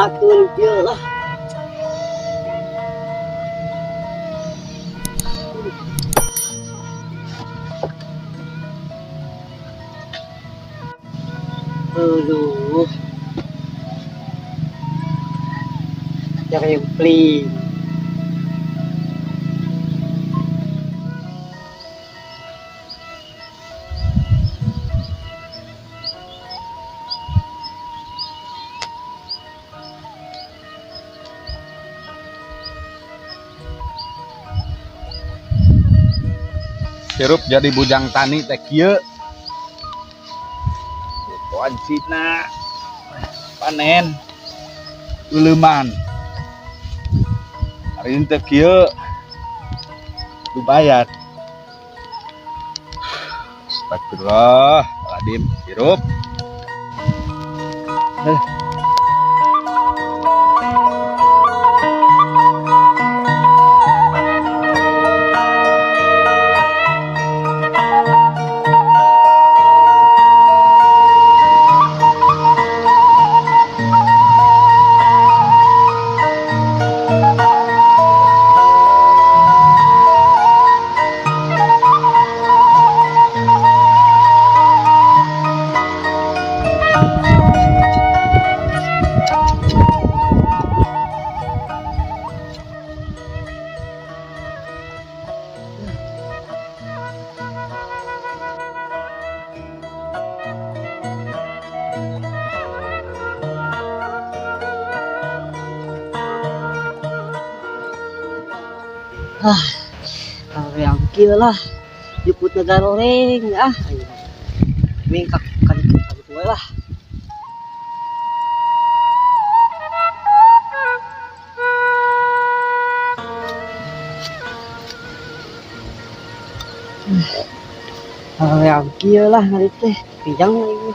Batur kieu lah. Aduh. Jerempling. Hirup jadi bujang tani teh kieu. Wancina panen uleuman. Hari ini teh kieu lumayan. Astagfirullahaladzim, hirup. Ah, yang kieu lah. Jemput garoreng ah. Mingkak kali kali we lah. Yang kieu lah ngari teh pijang lagi.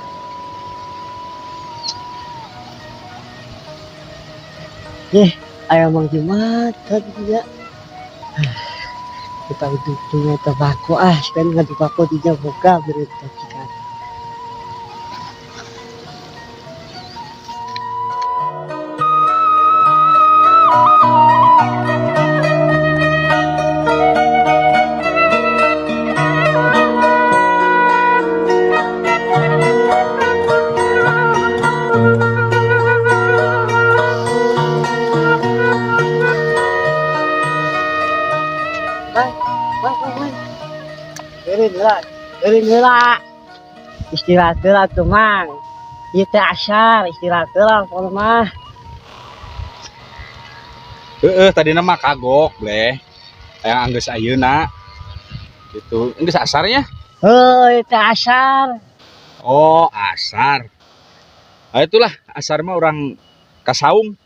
Yeh, aya Mang Jumat tadi ya. Kita ujung-ujungnya tembakau ah, kan nggak tembakau tidak buka berita kan. Eureun heula. Istirahat heula tuh Mang. Ieu teh asar, istirahat heula pokona mah. Heeh, tadina mah kagok, bleh. Aya anggeus ayeuna. Gitu. Geus asarnya? Heuh, ieu teh asar. Oh, asar. Ah, itulah asar mah orang kasaung.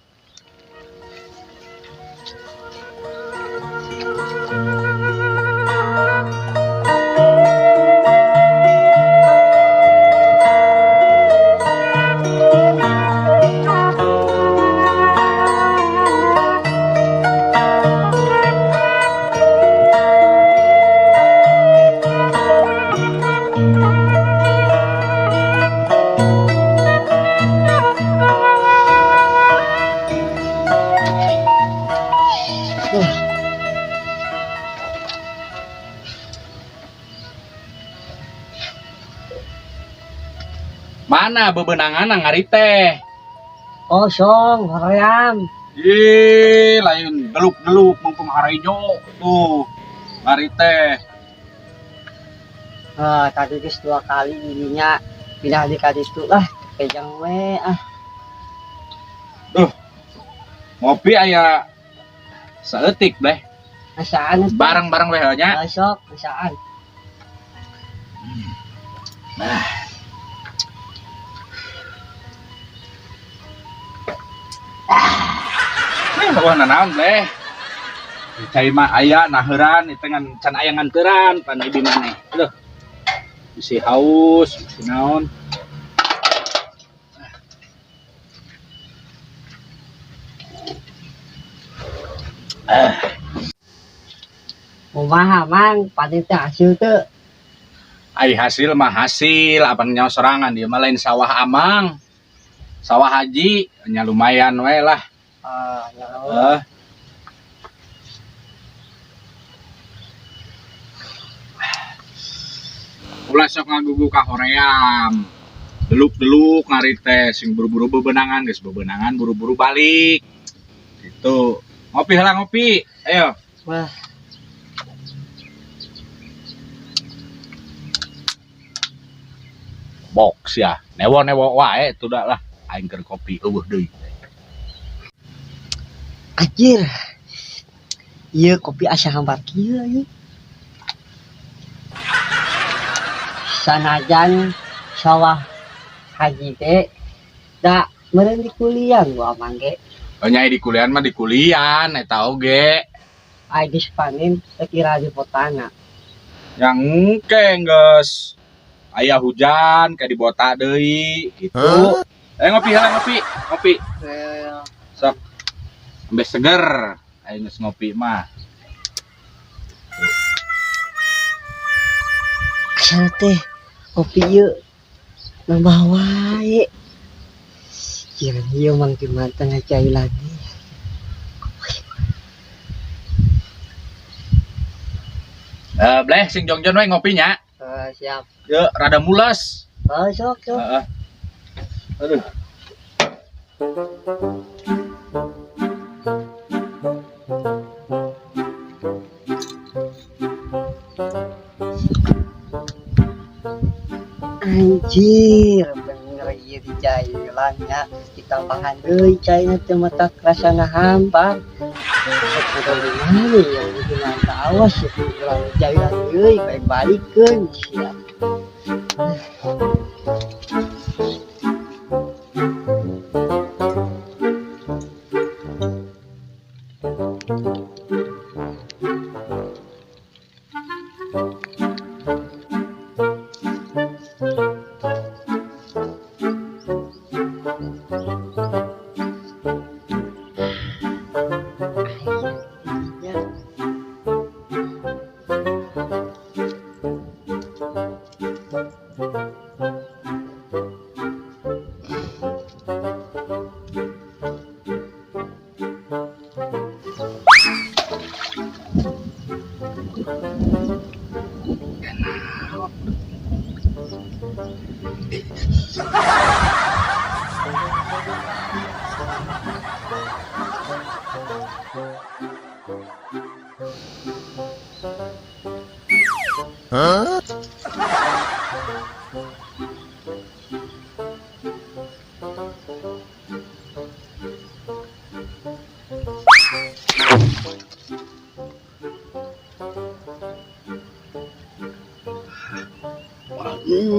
Mana bebenangan ngari teh? Kosong, hoream. Ih, lain geluk-geluk mumpung harejo tuh. Ngari teh. Ah, tadi geus 2 kali ininya pindah di kaditu lah, pejang we ah. Duh. Ngopi aya saeutik bleh. Asaan teh? Bareng-bareng we nya. Ah, sok, asaan. Nah. Wah, nanaon bleh. Cai mah aya naheuran itu ngan can aya nganteran pan ibi maneh. Aduh. Bisi haus, bisi naon. Kumaha Mang, panen teh hasil teu? Ai hasil mah hasil, apa nyawa sorangan dia mah lain sawah amang. Sawah haji nya lumayan we lah. Ah, ya. Eh. Ulah sok ngagugu ka hoream. Deluk-deluk ngarit teh sing buru-buru bebenangan geus bebenangan buru-buru balik. Gitu. Ngopi heula ngopi. Ayo. Wah. Box ya. Newo-newo wae tuh dah lah. Aing keur kopi eueuh deui. Anjir. Ieu kopi asa hambar kieu anjing. Sanajan sawah haji teh da meureun di kuliah gua mangge. Oh nyai di kuliah mah di kuliah eta oge. Ai geus panen teh kira di potana. Yang engke geus aya hujan kayak dibotak deui gitu. Eh ngopi heula ngopi, ngopi. Sok. Ambe seger aing geus ngopi mah. Asal teh kopi ieu nambah wae. Kira ieu mang di mata ngacai lagi. Eh bleh sing jongjon we ngopinya. Siap. Ye rada mules. Oh, sok sok. Heeh. Aduh. Anjir, bener ieu di jailan nya. Ditambahan deui caina teh mata rasana hambar. Udah di mana ya? Di mana awas ya, urang jailan deui, baik balikeun sia. Ya.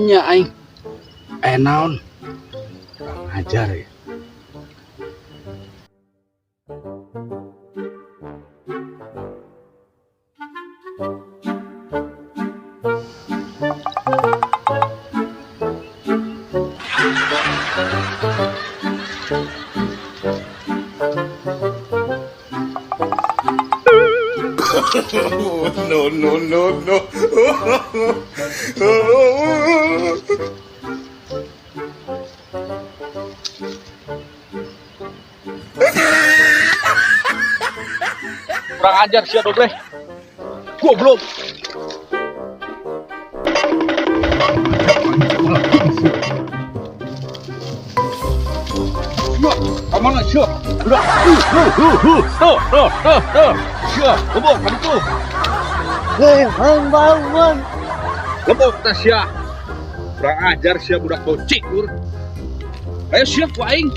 Nya aing. Eh naon? Kurang ajar ya. No, no, no, no. Kurang ajar sia dobleh. Goblok. Yo, kamana sia? Udah. Tuh, tuh, tuh, tuh. Sia, lebok ka ditu. Hei, hang bangun. Lebok teh sia. Kurang ajar sia budak bocik lur. Ayo sia ku aing.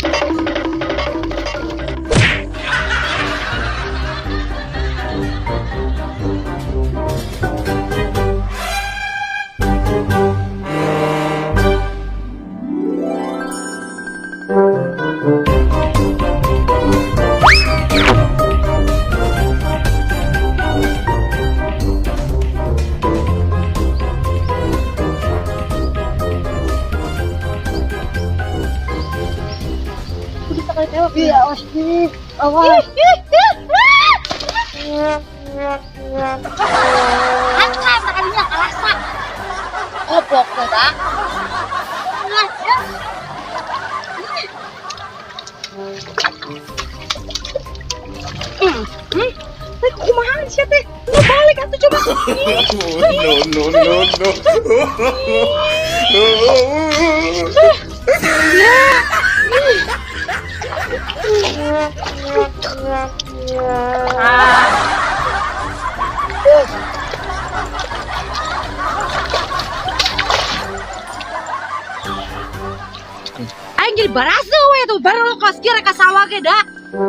Ih, awas nih. Awas. Hancur tadinya kalasa. Goblok tuh, dah. Nah, ya. Teh, kumaha sia teh? Lu balik atuh coba. No, no, no, no. Ah. Aing jadi barasa we tuh baru lo kos kira ka sawah ge da.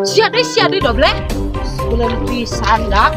Sia deui doble. Bulan pisan da.